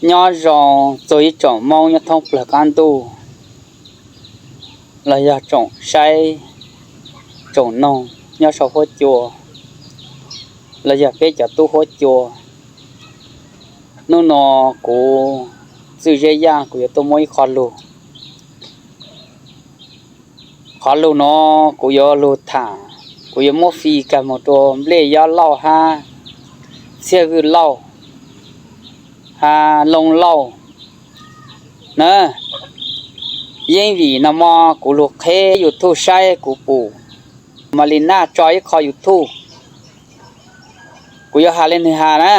Nyob zoo txog ib tsoom Hmoob nyob thoob plawg qab ntuj, los yog tsoom saib tsoom noog nyob sau huab cua, los yog peb cov tub huab cua. Hnub no kuv Txwj Zeb Yaj kuv yuav tuaj muab ib qho lug. Qhov lug no kuv yuav lug tham, kuv yuav muab fij kag moog rua Nplej Yob Lauj hab Txhiaj Vwj Lauj hab Loob Lauj na. Yeej vim no mo kuv lug qheb YouTube saib kuv pum Malina tso ib qho YouTube. Kuv yuav has le nwg has na.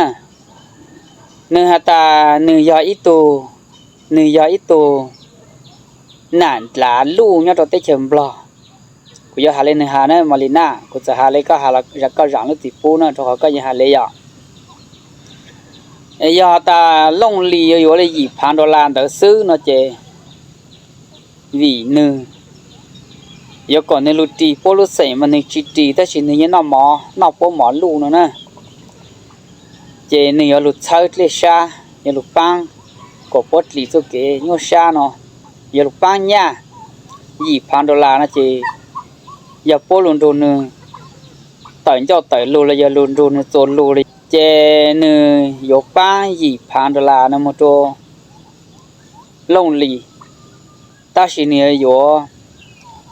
Nwg has tas nwg yog ib tug, nwg yog ib tug nam dlav luj nyob rau teb chaws Nplog. Kuv yuav has le nwg has na Malina, kuv txawm has le koj has, koj zaam lub txim pub na rau qhov koj yeej has le yom. Yog has tas looj li yuav yuav le yim phav dollar ntawd xwb no ces vim nwg yuav kom nwg lug ris puab lub xeem mas nwg tsis ris tab sis nwg yeej noj mov, noj puab mov luj no na. Ces nwg yuav lug txhawb dlej sab, yuav lug paab kom puab dlim txuj kev nyuaj sab no, yuav lug paab nyaj yim phav dollar no ces yog puab lug nrug nwg tawm ncauj tawm lug los yog lug nrug nwg txuas lug li ces nwg yuav paab yim phav dollar no moog rua looj li. Tab sis nwg yuav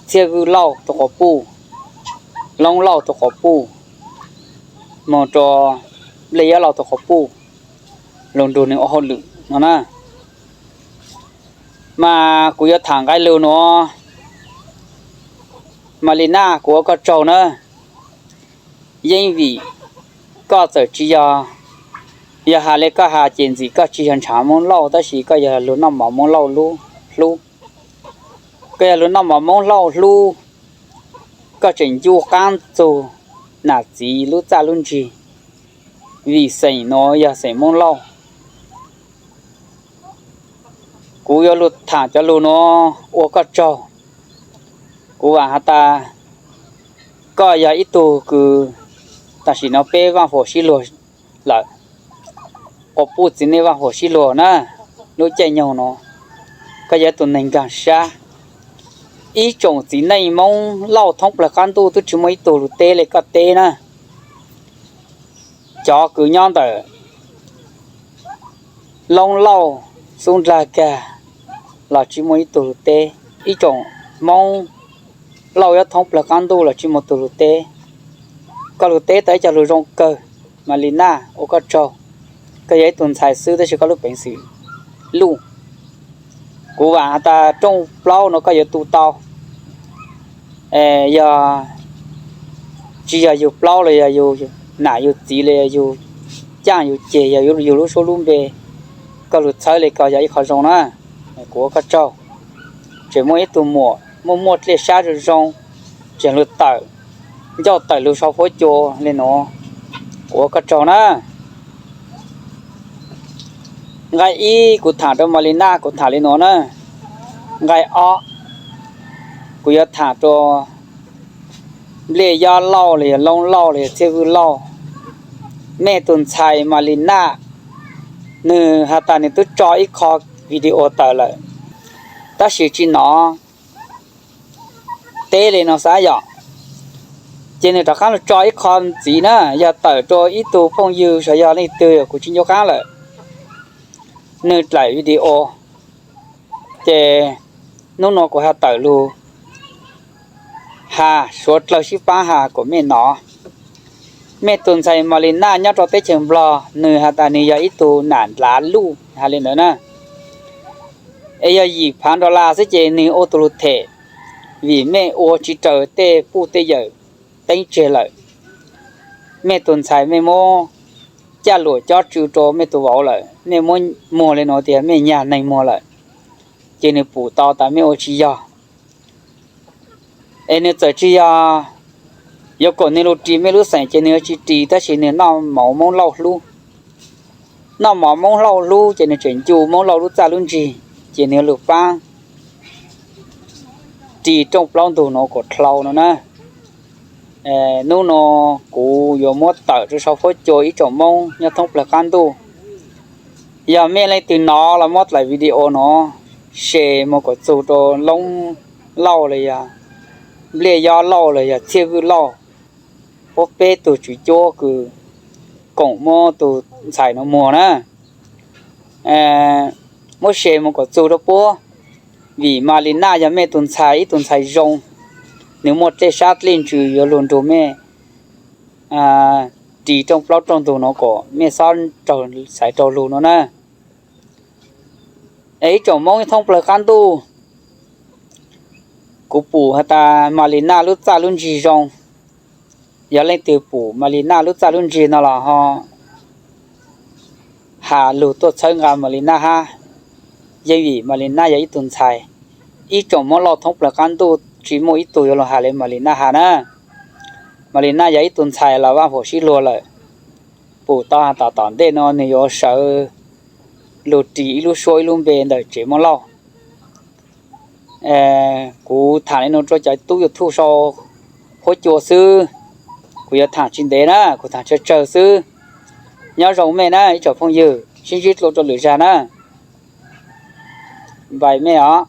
Txhiaj Vwj Lauj rua qhov puj, Loob Lauj rua qhov puj, moog rua Nplej Yob Lauj rua qhov puj, lug nrug nwg ua hauj lwm no na. Mas kuv yuav tham nqe lug nuav, Malina, kuv ua koj tsaug na. Yeej vim koj txawm tsis yog, yog has le koj has ces ntxim koj tsis yog ntshaav Moob Lauj tab sis koj yog lug noj mov Moob Lauj hlub. Koj yog lug noj mov Moob Lauj hlub, koj tseem ncu qaab txug nam txiv lub txaj lub ntsig, vim xeem nuav yog xeem Moob Lauj. Kuv yuav lug tham cov lug nuav ua koj tsaug. Kuv vaam has tas koj yog ib tug kws tam sim no peb vaaj huam sib luag lawm, quas puj txiv neej vaaj huam sib luag na. Lub caij nyoog nuav koj yog ib tug neeg nkaag sab. Ib tsoom txiv neej Moob Lauj thoob plawg qaab ntuj tub tsis muaj ib tug lug teb le koj teb na. Cov kws nyob ntawm Loob Lauj xub ndlag kag los tsis muaj ib tug lug teb. Ib tsoom Moob Lauj nyob thoob plawg qaab ntuj los tsis muaj tug lug teb. Koj lug teb tau ib co lug zoo kawg. Malina, ua koj tsaug. Koj yog ib tug ntxhais xwb tab sis koj lub peev xwm luj. Kuv vaam has tas rooj plaub nuav koj yuav tu tau. Yog tsis yog yug plaub los yog yug nam yug txiv los yog yug caaj yug ceg, yog yug lub suab lub npe, koj lug txhawb le ko yog ib qho zoo na. Kuv ua koj tsaug. Tseem muaj ib tug muam muaj muaj dlej sab zoo zoo, tseem lug tawm ncauj tawm lug sau huab cua le nuav, kuv ua koj tsaug na. Nqai ib kuv tham rau Malina kuv tham li nuav na. Nqai ob kuv yuav tham rau Nplej Yob Lauj los yog Loob Lauj los yog Txhiaj Vwj Lauj. Mej tus ntxhais Malina, nwg has tas nwg twb tso ib qho video tawm lawm, tab sis tsis nov teb le no xav yom. Ces nwg rov qaab lug tso ib qho ntxiv na, yog tawm rau ib tug phooj ywg sav yog leej twg kuv tsis nco qaab lawm, nwg dlaim video. Ces hnub nuav kuv has tawm lug has suav dlawg sib paab has kuas mej nov. Mej tus ntxhais Malina nyob rau teb chaws Nplog, nwg has tas nwg yog ib tug nam ndlav luj has le ntawd na. Es yog yim phav dollar xwb ces nwg ua tug lug them, vim mej ua tsis raws tej puj tej yawm teeb tseg lawm. Mej tus ntxhais mej muab caj luam cob tsw rau mej tus vauv lawm, mej muab muag le nuav tias mej nyag neeg muag lawm, ces nwg pum tau tas mej ua tsis yog. Es nwg txawm tsis yog yuav kom nwg lug ris mej lub xeem ces nwg yuav tsis ris, tab sis nwg noj mov Moob Lauj hlub. Noj mov Moob Lauj hlub ces nwg tseem ncu Moob Lauj lub txaj lub ntsig, ces nwg yuav lug paab ris rooj plaub ntug nuav kom dlhau no na. Hnub no kuv yuav muab tawm rau sau huab cua ib tsoom Moob nyob thoob plawg qaab ntuj. Yog mej leej twg nov los muab daim video no share mus kom txug rau Loob Lauj los yog Npliaj Yob Lauj los yog Txhiaj Vwj Lauj, puab peb tug tswv cuab kws koom muab tug ntxhais no muag na. Muab share mus kom txug rau puab, vim Malina yog mej tug ntxhais, ib tug ntxhais zoo, nws muaj dlej sab dlej ntsws yuav lug nrug mej ris rooj plaub rooj ntug no kom mej xob xaiv raug lug no na. Es ib tsoom Moob thoob plawg qab ntuj, kuv pum has tas Malina lub txaj lub ntsig zoo. Yog leej twg pum Malina lub txaj lub ntsig no los ho has lug tuaj txhawb nqa Malina hab, yeej vim Malina yog ib tug ntxhais. Ib tsoom Moob Lauj thoob plawg qab ntuj tsis muaj ib tug yuav lug has le Malina has na. Malina yog ib tug ntxhais los vaaj huam sib luag lawm. Pum tau has tas tom ntej no nwg yuav sawv lug ris ib lub suab ib lub npe ntawm tsev Moob Lauj. Kuv thaam le nuav rua cov tub YouTube sau huab cua xwb, kuv yuav thaam tsis ntev na, kuv thaam tsawg tsawg xwb. Nyob zoo mej na ib tsoom phooj ywg, sib ntsib dlua rua lwm zag na. Npais mej os.